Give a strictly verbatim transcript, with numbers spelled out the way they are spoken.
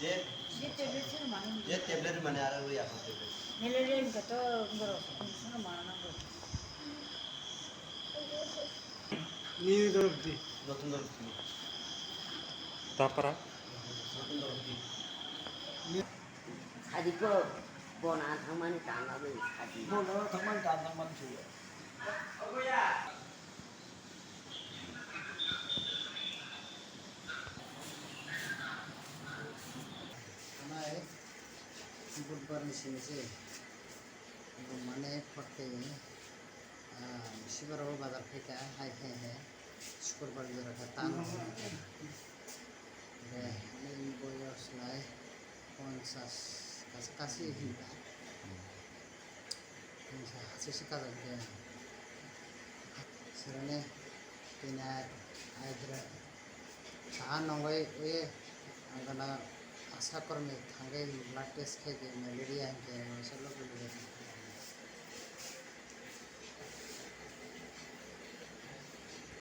Je, je tablet se mane. Je tablet mane aro ui ako tablet. Malaria hingka to borok songno mana nango. Nini dorok di. Notun dorok di. Tapra. Notun dorok di. Sadi ko bon an thangmani tangna bai sadi. Bon an thangmani tangna man suya. Amai budbar ni sini se. Mane photte, ah, sibar o bazar khaika, hai hai hai. Sukurbar jora kha tamo. Re, ani boyos lai ponchas, kas-, kasi hinta. Hinsa hasi si kajak de. Serene, kina, aidre. Saha nongoi, oye, ang gana asa kormi thangai blood test khai de malaria hinke, masa logi logi.